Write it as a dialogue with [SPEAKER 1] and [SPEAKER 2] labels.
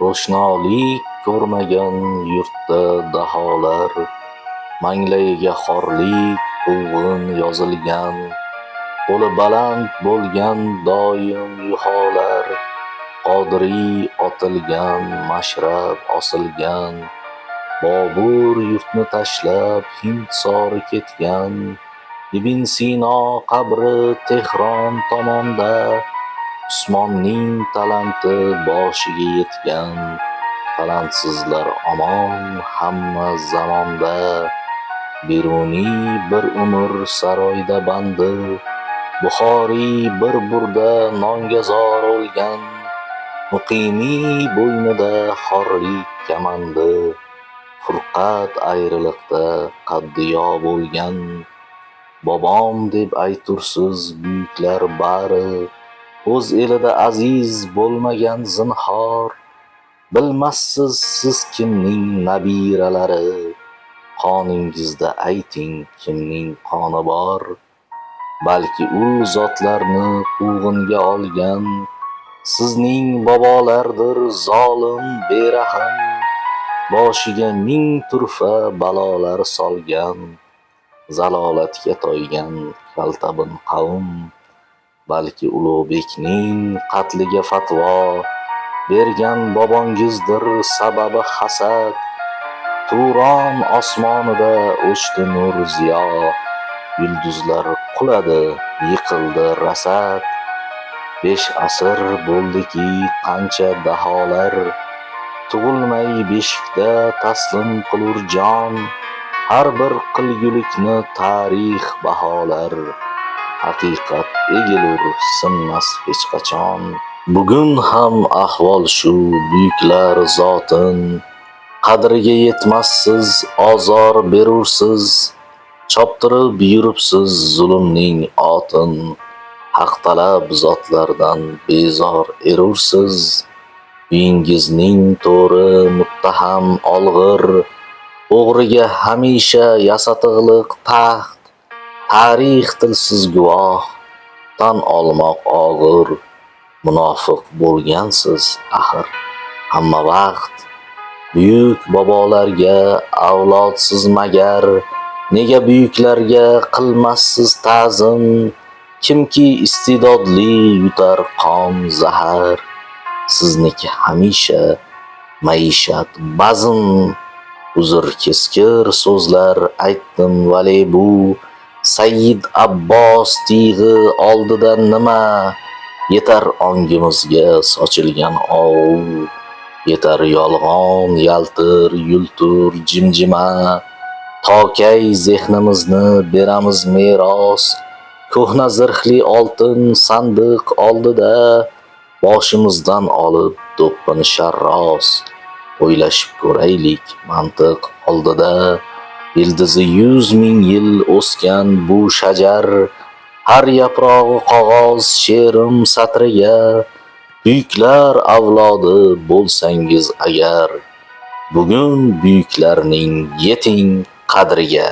[SPEAKER 1] Ro'shnolik ko'rmagan yurtda daholar, Manglayiga xorlik, quvg'in yozilgan, Qo'li baland bo'lgan doim yuholar, Qodiriy otilgan, Mashrab osilgan, Bobur yurtni tashlab Hind sori ketgan, Ibn Sino qabri Tehron tomonda, Usmonning talanti boshiga yetgan, Talantsizlar omon hamma zamonda. Beruniy bir umr saroyda bandi, Buxoriy bir burda nonga zor o'lgan, Muqimiy bo'ynida xorlik kamandi, Furqat ayriliqda qaddiyo bo'lgan. Bobom deb aytursiz buyuklar bari, O'z elida aziz bo'lmagan zinhor. Bilmassiz siz kimning nabiralari, Qoningizda ayting kimning qoni bor? Balki ul zotlarni quvg'inga olgan, Sizning bobolardir zolim, berahm, Boshiga ming turfa balolar solgan, Zalolatga toygan kaltabin qavm. Balki Ulug'bekning qatliga fatvo bergan bobongizdir sababi hasad. Turon osmonida o'chdi nur ziyo, Yulduzlar quladi, yiqildi rasad. 5 asr bo'ldiki qancha daholar, Tug'ilmay beshikda taslim qilur jon. Har bir qilgulikni tarix baholar, Haqiqat egilur, sinmas hech qachon. Bugun ham ahvol shu, buyuklar zotin, Qadriga yetmassiz, ozor berursiz, Choptirib yuribsiz zulmning otin, Haqtalab zotlardan bezor erursiz. Uyingizning to'ri muttaham olg'ir, O'g'riga hamisha yasatig'liq taxt. Tarix tilsiz guvoh, tan olmoq og'ir, Munofiq bo'lgansiz axir hamma vaqt. Buyuk bobolarga avlodsiz magar, Nega buyuklarga qilmassiz ta'zim? Kimki iste'dodli yutar qon zahar, Sizniki hamisha maishat bazm. Uzr, keskir so'zlar aytdim, vale bu Sayyid Abbos tig'i oldida nima? Yetar ongimizga sochilgan og'u, Yetar yolg'on, yaltir, yultur, jimjima. Tokay zehnimizni beramiz meros, Ko'hna zirhli oltin sandiq oldida. Boshimizdan olib do'ppini sharros, O'ylashib ko'raylik mantiq oldida. Ildizi 100 000 yil o'sgan bu shajar, Har yaprog'i qog'oz she'rim satriga. Buyuklar avlodi bo'lsangiz agar, Bugun buyuklarning yeting qadriga.